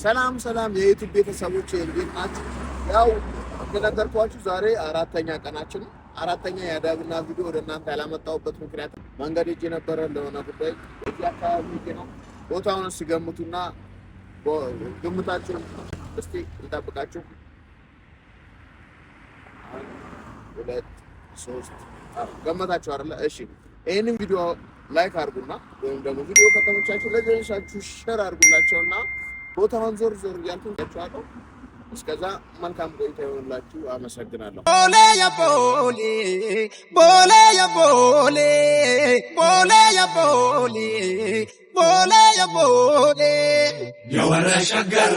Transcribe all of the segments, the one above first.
ሰላም ሰላም የ YouTube ቤተሰቦች፣ እንዴት ናችሁ? ያው እንደነገርኳችሁ ዛሬ አራተኛ ቀናችን ነው። አራተኛ የአዳብና ቪዲዮ ወደ እናንተ ያላመጣሁበት ምክንያት መንገድ ሄጄ ነበረ ለሆነ ጉዳይ፣ እዚህ አካባቢ ሄጄ ነው። ቦታውን ሲገምቱና ግምታችሁን እስቲ እንጠብቃችሁ። አንድ፣ ሁለት፣ ሶስት፣ ገመታችሁ አይደለ? እሺ፣ ይህንን ቪዲዮ like አድርጉና ወይም ደግሞ ቪዲዮ ከተመቻችሁ ለሌሎቻችሁ share አድርጉላቸውና ቦታውን ዞር ዞር እያልኩ ያችኋለሁ። እስከዛ መልካም ቆይታ ይሆንላችሁ። አመሰግናለሁ። ቦሌ የቦሌ፣ ቦሌ የቦሌ፣ ቦሌ የቦሌ፣ ቦሌ የቦሌ። የወረ ሸገር፣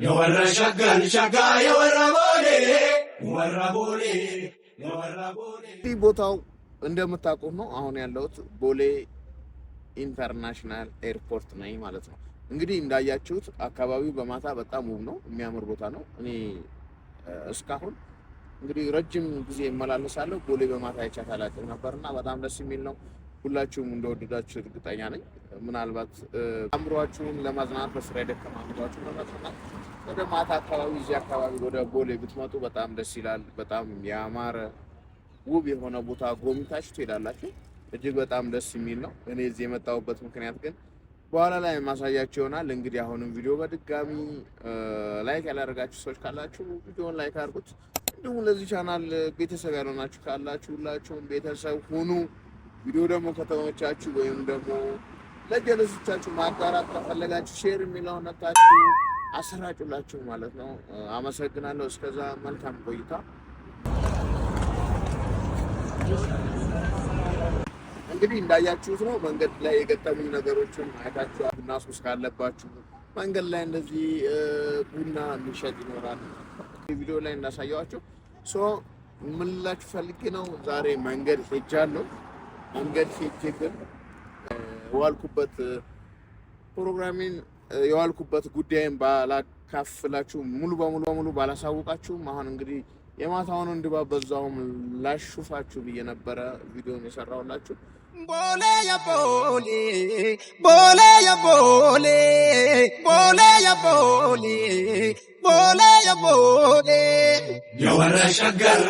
የወረ ሸገር ሸጋ፣ የወረ ቦሌ፣ ወረ ቦሌ፣ የወረ ቦሌ። እንግዲህ ቦታው እንደምታውቁት ነው። አሁን ያለሁት ቦሌ International Airport ነኝ ማለት ነው። እንግዲህ እንዳያችሁት አካባቢው በማታ በጣም ውብ ነው፣ የሚያምር ቦታ ነው። እኔ እስካሁን እንግዲህ ረጅም ጊዜ እመላለሳለሁ። ቦሌ በማታ አይቻት አላውቅም ነበርና በጣም ደስ የሚል ነው። ሁላችሁም እንደወደዳችሁ እርግጠኛ ነኝ። ምናልባት አእምሯችሁን ለማዝናናት፣ በስራ የደከመ አእምሯችሁን ለማዝናናት ወደ ማታ አካባቢ እዚህ አካባቢ ወደ ቦሌ ብትመጡ በጣም ደስ ይላል። በጣም ያማረ ውብ የሆነ ቦታ ጎብኝታችሁ ትሄዳላችሁ። እጅግ በጣም ደስ የሚል ነው። እኔ እዚህ የመጣሁበት ምክንያት ግን በኋላ ላይ ማሳያችሁ ይሆናል። እንግዲህ አሁንም ቪዲዮ በድጋሚ like ያላደረጋችሁ ሰዎች ካላችሁ ቪዲዮን like አድርጉት። እንዲሁም ለዚህ ቻናል ቤተሰብ ያልሆናችሁ ካላችሁ ሁላችሁም ቤተሰብ ሁኑ። ቪዲዮ ደግሞ ከተመቻችሁ ወይም ደግሞ ለጀለሶቻችሁ ማጋራት ከፈለጋችሁ share የሚለውን ነካችሁ አሰራጩላችሁ ማለት ነው። አመሰግናለሁ። እስከዛ መልካም ቆይታ። እንግዲህ እንዳያችሁት ነው፣ መንገድ ላይ የገጠሙኝ ነገሮችን አይታችኋል። ቡና ሱስ ካለባችሁ መንገድ ላይ እንደዚህ ቡና የሚሸጥ ይኖራል። ቪዲዮ ላይ እንዳሳየኋችሁ። So ምን ልላችሁ ፈልጌ ነው፣ ዛሬ መንገድ ሄጃለሁ። መንገድ ሄጄ ግን የዋልኩበት ፕሮግራሜን፣ የዋልኩበት ጉዳይን ባላካፍላችሁ፣ ሙሉ በሙሉ ባላሳውቃችሁም አሁን እንግዲህ የማታውን ድባብ በዛውም ላሹፋችሁ ብዬ ነበረ ቪዲዮን የሰራሁላችሁ። ቦሌ የቦሌ፣ ቦሌ የቦሌ፣ ቦሌ የቦሌ፣ ቦሌ የቦሌ። የወረ ሸገር፣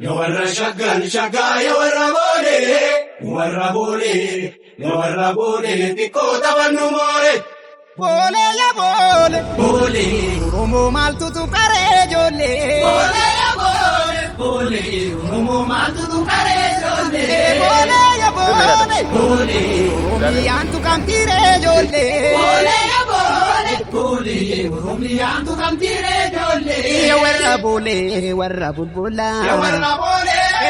የወረ ሸገር ሸጋ፣ የወረ ቦሌ፣ ወረ ቦሌ፣ የወረ ቦሌ፣ xiqqoo taphannu moore. ቦሌ የቦሌ፣ ቦሌ። ኦሮሞ maaltutu qaree ijoollee? ቦሌ የቦሌ፣ ቦሌ፣ ኦሮሞ maaltutu qaree ijoollee? ቦሌ የቦሌ፣ ቦሌ። ኦሮሚያንቱ kamtiiree ijoollee? ቦሌ የቦሌ፣ ቦሌ፣ ኦሮሚያንቱ kamtiiree ijoollee? Warra ቦሌ፣ warra bulbulaa፣ የወረ ቦሌ፣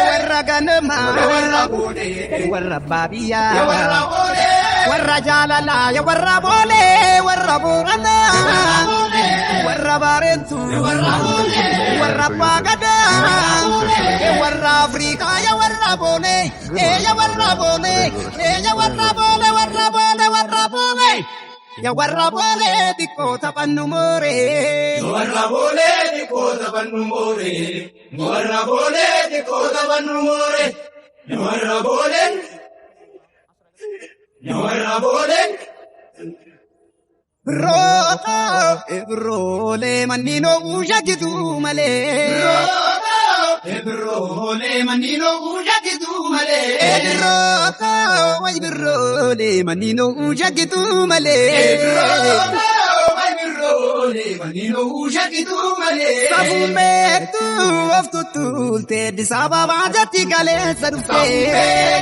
warra ganamaa፣ የወረ ቦሌ፣ warra baabiyyaa፣ የወረ ቦሌ፣ warra jaalalaa፣ warra ቦሌ፣ warra booranaa፣ warra ባሬንቱ፣ warra abbaa gadaa፣ warra afrikaa፣ warra ቦሌ፣ የወራ ቦሌ፣ የወራ ቦሌ፣ warra ቦሌ፣ warra ቦሌ፣ የወራ ቦሌ፣ xiqqoo taphannu mooree. የወረ ቦሌ፣ xiqqoo taphannu moore. የወረ ቦሌ፣ xiqqoo taphannu moore. የወረ ቦሌ፣ የወረ ቦሌ። Birroota birroolee manniinoo shakitu malee. Birroolee manniinoo shakitu malee. Birroota way birroolee manniinoo shakitu malee. Birroolee manniinoo shakitu malee. Safuun beektu of tuttuultee Addis Ababaa jatti kaleessa dhuftee.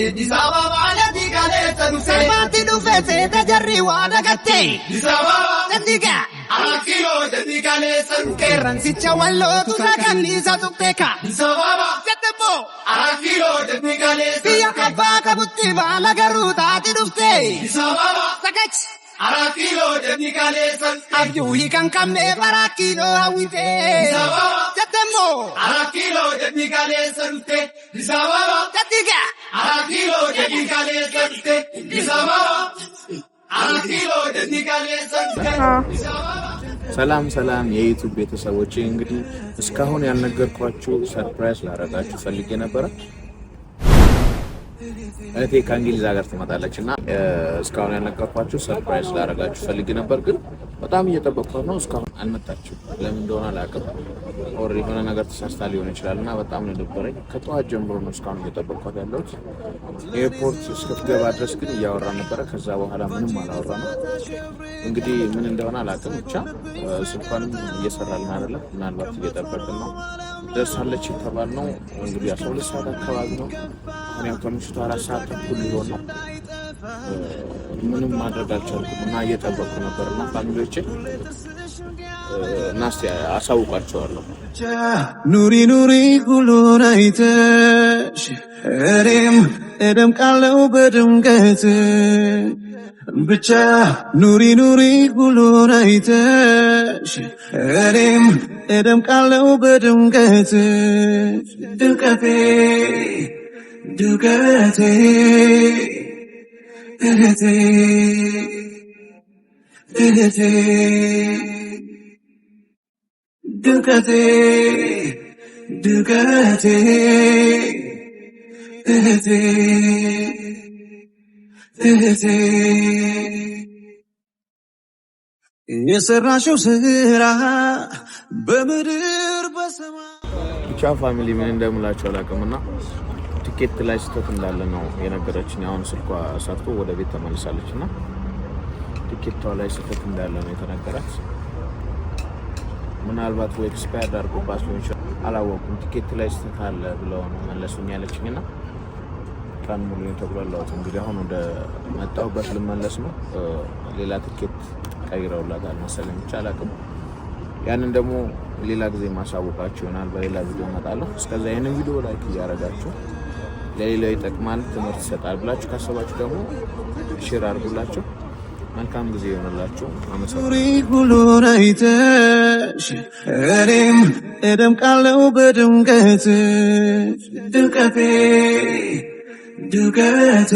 Addis Ababaa jatti kaleessa dhuftee. Sirbaatti dhufe seeta jarri waa dagattee. Addis Ababaa. Dandigaa. አራት ኪሎ jatti kaleessa dhuftee. Qeerransicha wallootu sakanniisa tuqxeeka. Addis Ababaa. Jettemmoo. አራት ኪሎ jatti kaleessa Biyya dhuftee. abbaa qabutti baala garuu taati dhuftee. Addis Ababaa. Sakach. አራት ኪሎ jatti kaleessa dhuftee. Abjuu hiikan qabne baraa kiiloo hawwitee. Addis Ababaa. Jettemmoo. አራት ኪሎ jatti kaleessa dhuftee. Addis Ababaa. Jattigaa. አራት ኪሎ jatti kaleessa dhuftee. Addis Ababaa. አራት ኪሎ jatti kaleessa dhuftee. Addis Ababaa. ሰላም ሰላም የ YouTube ቤተሰቦቼ፣ እንግዲህ እስካሁን ያልነገርኳችሁ surprise ላረጋችሁ ፈልጌ ነበረ። እህቴ ከእንግሊዝ ሀገር ትመጣለች እና እስካሁን ያልነገርኳችሁ surprise ላደርጋችሁ ፈልጌ ነበር፣ ግን በጣም እየጠበቅኳት ነው። እስካሁን አልመጣችም። ለምን እንደሆነ አላውቅም። Or የሆነ ነገር ተሳስታ ሊሆን ይችላል እና በጣም ነው የደበረኝ። ከጠዋት ጀምሮ ነው እስካሁን እየጠበቅኳት ያለሁት። Airport እስክትገባ ድረስ ግን እያወራን ነበረ። ከዛ በኋላ ምንም አላወራንም። እንግዲህ ምን እንደሆነ አላውቅም። ብቻ ስልኳንም እየሰራልን አይደለም። ምናልባት እየጠበቅን ነው። ደርሳለች የተባልነው እንግዲህ 12 ሰዓት አካባቢ ነው። አሁን ያው ከምሽቱ 4 ሰዓት ተኩል ሊሆን ነው። ምንም ማድረግ አልቻልኩም እና እየጠበቅኩ ነበር እና family ዎቼ እና እስኪ አሳውቃቸዋለሁ። ኑሪ ኑሪ ሁሉን አይተሽ፣ እኔም እደምቃለሁ በድምቀት። ብቻ ኑሪ ኑሪ ሁሉን አይተሽ፣ እኔም እደምቃለሁ በድምቀት። ድምቀቴ ድምቀቴ እህቴ እህቴ ድምቀቴ ድምቀቴ እህቴ እህቴ። የሰራሽው ስራ በምድር በሰማይ። ብቻ family፣ ምን እንደምላቸው አላውቅም እና ቲኬት ላይ ስህተት እንዳለ ነው የነገረችኝ። አሁን ስልኳ ሰርቶ ወደ ቤት ተመልሳለች እና ቲኬቷ ላይ ስህተት እንዳለ ነው የተነገራት። ምናልባት ወይ expired አድርጎባት ሊሆን ይችላል፣ አላወኩም። ቲኬት ላይ ስህተት አለ ብለው ነው መለሱኝ ያለችኝ እና ቀን ሙሉ የተጉላላሁት። እንግዲህ አሁን ወደ መጣሁበት ልመለስ ነው። ሌላ ቲኬት ቀይረውላታል መሰለኝ፣ ብቻ አላውቅም። ያንን ደግሞ ሌላ ጊዜ ማሳወቃችሁ ይሆናል። በሌላ ቪዲዮ እመጣለሁ። እስከዛ ይህንን ቪዲዮ like እያደረጋችሁ፣ ለሌላው ይጠቅማል፣ ትምህርት ይሰጣል ብላችሁ ካሰባችሁ ደግሞ share አድርጉላቸው። መልካም ጊዜ ይሆንላችሁ። አመሰግናለሁ። ኑሪ ሁሉን አይተሽ፣ እኔም እደምቃለሁ በድምቀት። ድምቀቴ ድምቀቴ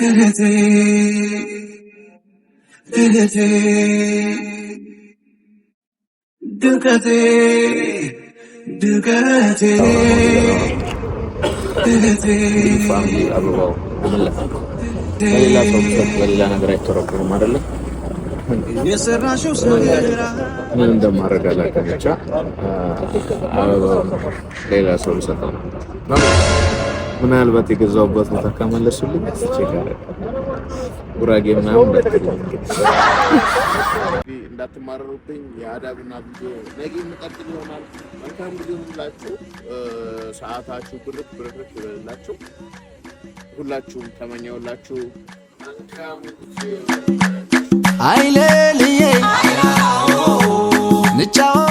እህቴ እህቴ ድምቀቴ ድምቀቴ እህቴ። Family፣ አበባው ለሌላ ሰው ብሰጥ በሌላ ነገር አይተረጎምም አይደለ? የሰራሽው ስራ ምን እንደማደርግ አላውቅም። ብቻ አበባው ሌላ ሰው ልሰጠው ነው። ምናልባት የገዛሁበት ቦታ ከመለሱልኝ check አደርጋለሁ። ጉራጌ ምናምን እንዳትሉኝ፣ እንግዲህ እንዳትማረሩብኝ። የአዳብና ቪዲዮ ነገ የሚቀጥል ይሆናል። መልካም ጊዜ ይሁንላችሁ። ሰዓታችሁ ብርክ ብርክ ይበልላችሁ። ሁላችሁም ተመኘውላችሁ። መልካም ጊዜ። አይለልዬ ንጫወት።